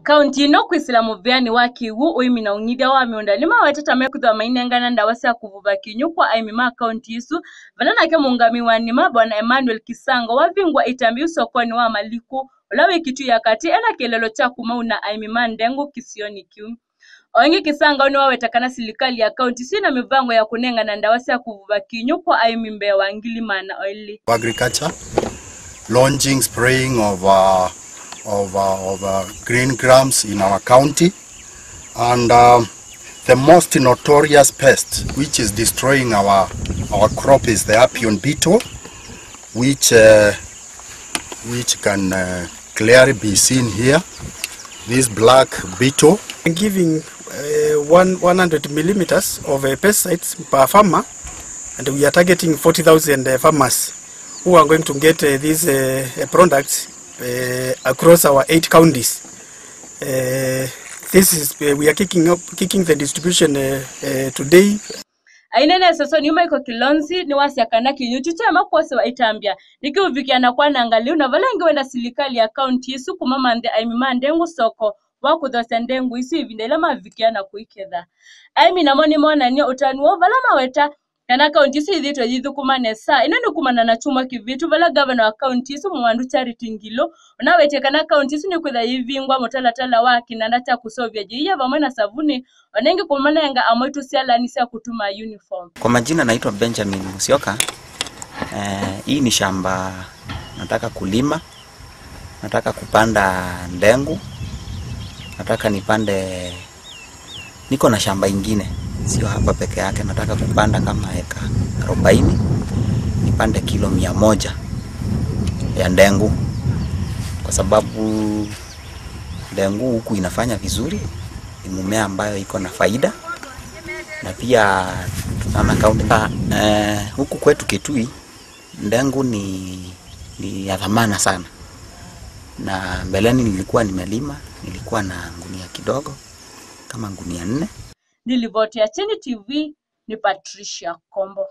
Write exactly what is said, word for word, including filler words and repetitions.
Kaunti ĩno kwĩsĩla mũvĩanĩ wa kĩw'ũ, ũĩmi na ũng'ithya wa mĩũnda nĩmawetete mekwĩthĩwa mainengana ndawa sya kũvuva kĩnyũ kwa aĩmi ma kaunti ĩsu, vala nake mũũngamĩi wa nĩma Bwana Emmanuel Kisango wavingũa ĩtambya yu sokonĩ wa Malikũ, ũla wĩ Kitui ya katĩ, ena kĩeleelo kya kũmauna aĩmi ma ndengũ kĩsionĩ kĩu. O ĩngĩ, Kisango nĩwaweta kana silikalĩ ya kaunti syĩ na mĩvango ya kũnengana ndawa sya kũvuva kĩnyũ kwa aĩmi mbee wa ngili maana elĩ. Agriculture, launching spraying of, uh, of, uh, of, uh, green grams in our county. And, um, the most notorious pest which is destroying our, our crop is the Apion beetle, which, uh, which can, uh, clearly be seen here. This black beetle. Giving, uh, one, one hundred millimeters of, uh, pesticides per farmer, and we are targeting forty thousand, uh, farmers who are going to get, uh, these, uh, uh, products, uh, across our eight counties. Uh, this is, uh, we are kicking up, kicking the distribution, uh, uh, today. Ainene sosoni yu Michael Kilonzi nĩwasya kana kĩnyũ kyu kyaema kwosewa ĩtambya nĩkĩũvikĩa na kwananga lĩu, na vala ĩngĩ wenda silikalĩ ya kaunti ĩsu kũmamanthĩa aĩmi ma ndengũ soko wa kũthosya ndengũ isu ĩvinda ĩla mavikĩa na kũiketha. Aĩmi namo nĩmonanie ũtanu woo vala maweta kana kaunti ĩsu yĩthĩĩtwe yĩithũkũma nesa. Ĩno nĩ kumana na kyumwa kĩvĩtu vala ngavana wa kaunti ĩsu Mũwandu Charity Ngilu ũnawetie kana kaunti ĩsu nĩkwĩthwa yĩivingwa mũtalatala wa kĩnanda kya kũseũvya yĩia vamwe na savunĩ, o na ĩngĩ kũmanenga amwe tũsyalani sya kũtuma uniform. Kwa majina naitwa Benjamin Musyoka. Eh, hii ni shamba nataka kulima. Nataka kupanda ndengu. Nataka nipande, niko na shamba ingine, sio hapa peke yake. Nataka kupanda kama eka arobaini, nipande kilo mia moja ya ndengu, kwa sababu ndengu huku inafanya vizuri, ni mmea ambayo iko na faida, na pia tunaona kaunti, eh, huku kwetu Kitui, ndengu ni, ni ya dhamana sana, na mbeleni nilikuwa nimelima, nilikuwa na ngunia kidogo, kama ngunia nne. Niliripoti ya Kyeni T V ni Patricia Kombo.